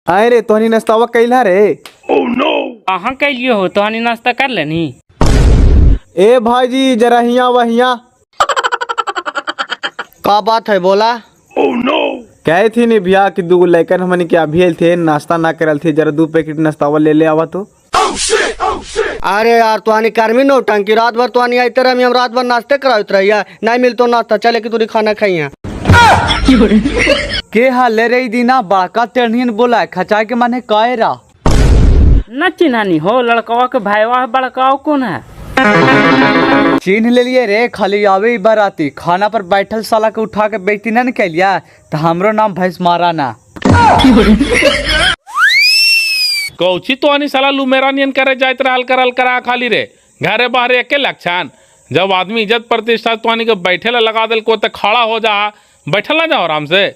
अरे तोहनी नाश्तावा कैला रे? अहाँ कैलियो हो, तोहनी नाश्ता कर लेनी? ए भाईजी जरा हिया वहिया। का बात है बोला? कहे थी नी भैया कि दू लैकन हमन के अभी आयल थे, नाश्ता ना करल थे, जरा 2 पैकेट नाश्तावा ले ले आवा तो। अरे यार तुहानी कर्मी नौटंकी, रात भर तुहानी आते रही, हम रात भर नाश्ते कराते रहिया, नहीं मिलतो नाश्ता, चले कि तुरी खाना खाइया। के हाल रे दीना बड़का तेढ़ियन बोला खचा के माने कायरा न चिन्हानी हो लड़कवा के भाईवा है, बड़काओ कौन है? चिन्ह ले लिए रे, खाली आवे बाराती खाना पर बैठल साला के उठा के बेइज्जती न कैलिया तो हमरो नाम भैंस मारा ना। कौची तो आनी साला लुमेरा नियन करे जाइत रहल करल करा खाली रे घरे बाहरे एके लक्षण। जब आदमी इज्जत प्रतिष्ठा तो आनी के बैठे ला लगा दिल को तो खड़ा हो जा, बैठल ना जाओ आराम से।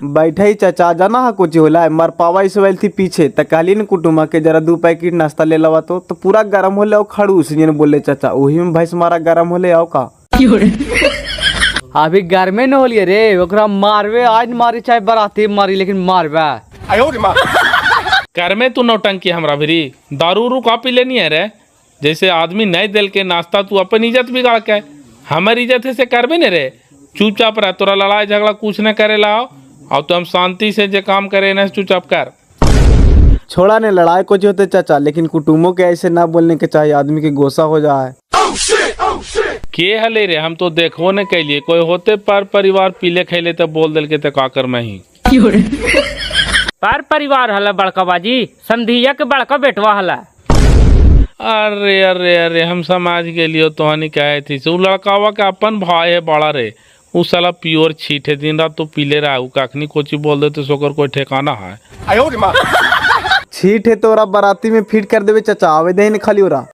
बैठे ही चाचा जाना हा कुछ होला मर पावा इस वेल थी पीछे त कहली न कुटुमा के जरा 2 पैकेट नाश्ता ले लवा तो पूरा गरम होले और खड़ूस नियन बोले चाचा, वही में भैंस मारा गरम होले आओ का। अभी गर्मे न होलिए रे, ओकरा मारवे आज मारी चाहे बराती मारी लेकिन मारवे। कर में तू नौटंकी हमरा भिरी दारू रू का पी लेनी है रे, जैसे आदमी नहीं दिल के नाश्ता तू अपन इज्जत बिगाड़ के हमारी इज्जत से करबे ने रे। चुपचाप रह, तोरा लड़ाई झगड़ा कुछ न करे लाओ और तो हम शांति से जो काम करे ना चुपचाप कर। छोड़ा ने लड़ाई कुछ होते चाचा, लेकिन कुटुम्बों के ऐसे ना बोलने के चाहिए, आदमी के गुस्सा हो जाए। के हले रे हम तो देखो न कैलिए, कोई होते पर परिवार पीले खैले तो बोल दिल के तो का कर मैं ही। पर परिवार हला बड़का बाजी, समधिया के बड़का बेटवा हला। अरे अरे अरे हम समाज के लिए तोहनी कहे थी उ लड़कावा के अपन भाई है बड़ा रे, उ साला प्योर छीट है, दिन रात तो पीले रहा, उ कखनी कोची बोल देते सोकर कोई ठिकाना है। छीट है तोरा बाराती में फिट कर देवे चाचा, आवे दे न खाली ओरा।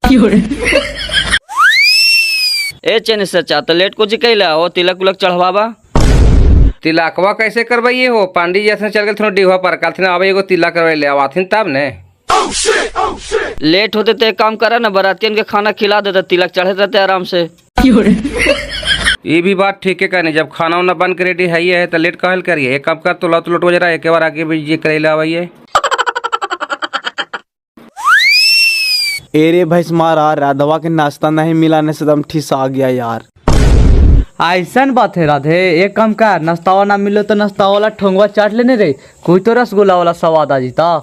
ए चेन चाचा तो लेट कोची कैला हो, तिलक उलक चढ़वाबा? तिलकवा कैसे करवाइए हो, पांडी जैसे चल गए डीहा पर कल आवे एगो तिलक करवाई ले आवाथिन तब ने। लेट होते तो एक काम करा ना, बरातियन के खाना खिला देता, तिलक चढ़े रहते आराम से। ये भी बात ठीक है कहनी, जब खाना उना बन के रेडी है है तो लेट कहल करिए। एक काम कर तो लौट लौट जरा एक बार आगे भी करे ले आवाइए। एरे भैंस मारा राधवा के नाश्ता नहीं मिलाने से दम ठिस आ गया यार। ऐसा बात है राधे, एक काम कर नाश्तावा ना मिलो तो नाश्ता वाला ठोंगवा चाट लेने रे, कोई तो रसगुल्ला वाला स्वाद आ जीता।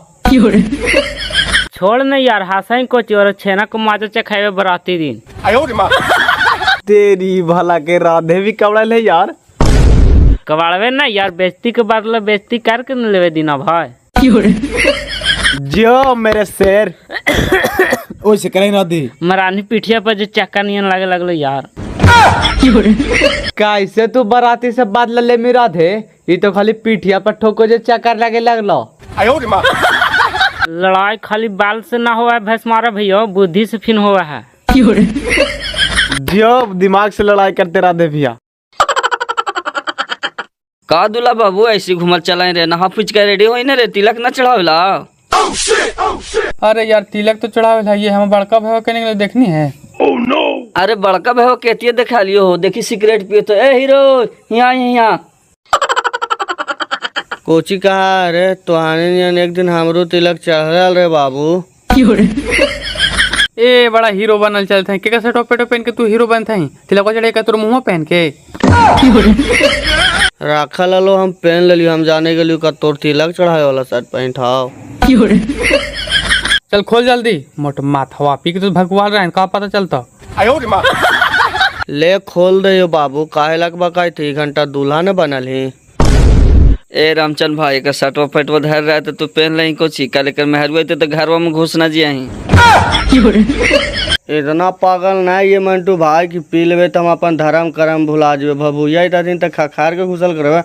छोड़ न यार हंसाई को और छेना को माजा चखावे बराती दिन। तेरी भला के राधे भी कबड़ल है यार। कबाड़वे ना यार, बेइज्जती के बदला बेइज्जती करके न लेवे दिना भाई। जो मेरे शेर ओइसे करे राधे मरानी पिठिया पर जो चक्का नियन लगे लगलो यार। कैसे तू बराती से बदला ले मी राधे, ये तो खाली पिठिया पर ठोको जो चक्कर लगे लगलो। लड़ाई खाली बाल से ना हुआ है भैंस मारा भैया, बुद्धि से फिर हुआ है। जो दिमाग से लड़ाई करते राधे भैया। का दूल्हा बाबू ऐसी घुमल चलाए रे, नहा फुच के रेडी होई ने रे, तिलक न चढ़ावेला? अरे यार तिलक तो चढ़ावेला, ये हम बड़का भाई के निकले देखनी है। अरे बड़का भाई केतिए देखा लियो हो, देखी सिगरेट पिए तो। ए हीरो यहाँ यहाँ कोची कहा रे तुहानी नियन एक दिन हमरो तिलक चढ़ल रे बाबू। ए बड़ा हीरो बनल चलते हैं, के टोपे टोपे पहन के तू हीरो बनते हैं, तिलक चढ़े का तोर मुंह पहन के राखल लो हम पहन लेलियो, हम जाने गेलियो का तोर तिलक चढ़ावे वाला शर्ट पहन ठाओ। चल खोल जल्दी, मोट माथवा पी के तो भगवान रहे का पता चलता। ले खोल दे यो बाबू, काहे लग बकाई थी घंटा दूल्हा ने बनल ही। ए रामचंद्र भाई का शर्टवा फटवा धर रहा है तो तू पहन लही कोची का, लेकर मेहरुआ तो घरवा में घुस ना जियाही। इतना पागल ना ये मंटू भाई कि पी लेवे तो हम अपन धर्म करम भुला जेबे, भभुआ इतना दिन तक खखार के घुसल करबे।